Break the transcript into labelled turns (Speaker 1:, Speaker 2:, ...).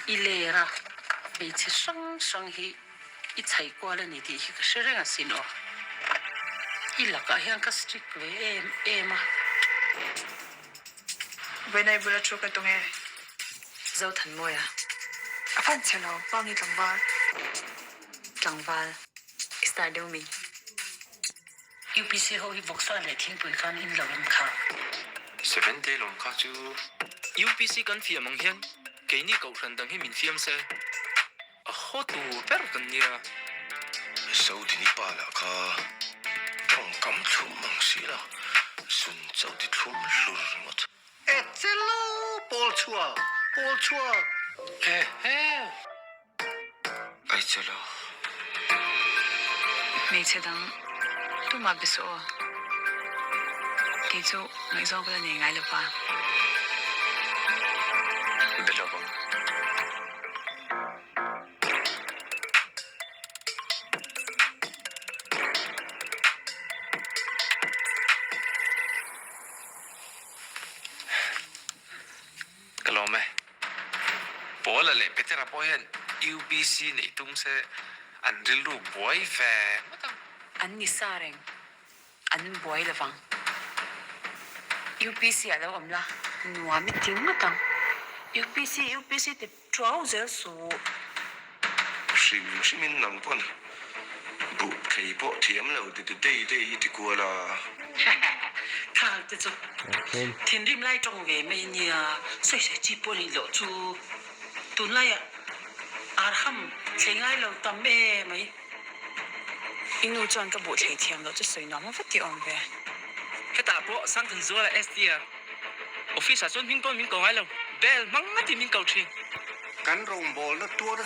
Speaker 1: I ler a, hmeichhe hrang hrang hi i chhai kual a ni tih hi ka hre reng asin aw. I lakah hian ka strict ve em em a.
Speaker 2: Vainai bula thu ka tung e.
Speaker 3: Zothanmawia.
Speaker 2: A fan chhe lo, Pangi tlangval.
Speaker 3: Tlangval, i star deuh mi.
Speaker 1: UPC ho hi vawksa leh thingpui khan in lo em kha.
Speaker 4: Seven day lawm kha chu.
Speaker 5: UPC kan fiam ang hian keini kohhran dang hi min fiam se a haw tur ber kan nia.
Speaker 6: Sodini pa lah kha tawngkam thlum ang si la, zun chauh ti thlum hlur ringawt.
Speaker 7: E chelo pawl chhuak, pawl chhuak.
Speaker 5: Ehe.
Speaker 6: Ai chelo.
Speaker 3: Hmeichhe dang tumah be suh aw. Kei chu ngaihzawng ka la nei ngai lo va.
Speaker 4: Be lo vang. Ka lawm e. Paula leh Petera pawh hian UPC neih tum se an rilru buai ve ngawt ang.
Speaker 3: An ni sa reng. An buai lo vang. UPC ah lo awm la, nuam i ti ngawt ang.
Speaker 8: UPC UPC ti Ṭuau zel suh.
Speaker 6: Hrim hrimin nang pawn buh thei pawh thiam lo ti ti dei dei i ti kual a.
Speaker 1: Thal te chu thinrim lai ṭawng ve mai nia, sawi sawi chi pawh nih loh chu tunlaiah arham thlei ngai lo tam e mai.
Speaker 3: I nu chuan ka buh thlei thiam loh chu sawi nuam a va ti awm ve.
Speaker 5: Hetah pawh Sangthanzuala SDR Office ah chuan hming pawn min ko ngai lo, bell hmang ngatin min ko thin.
Speaker 7: Kan rawngbawlna tuar.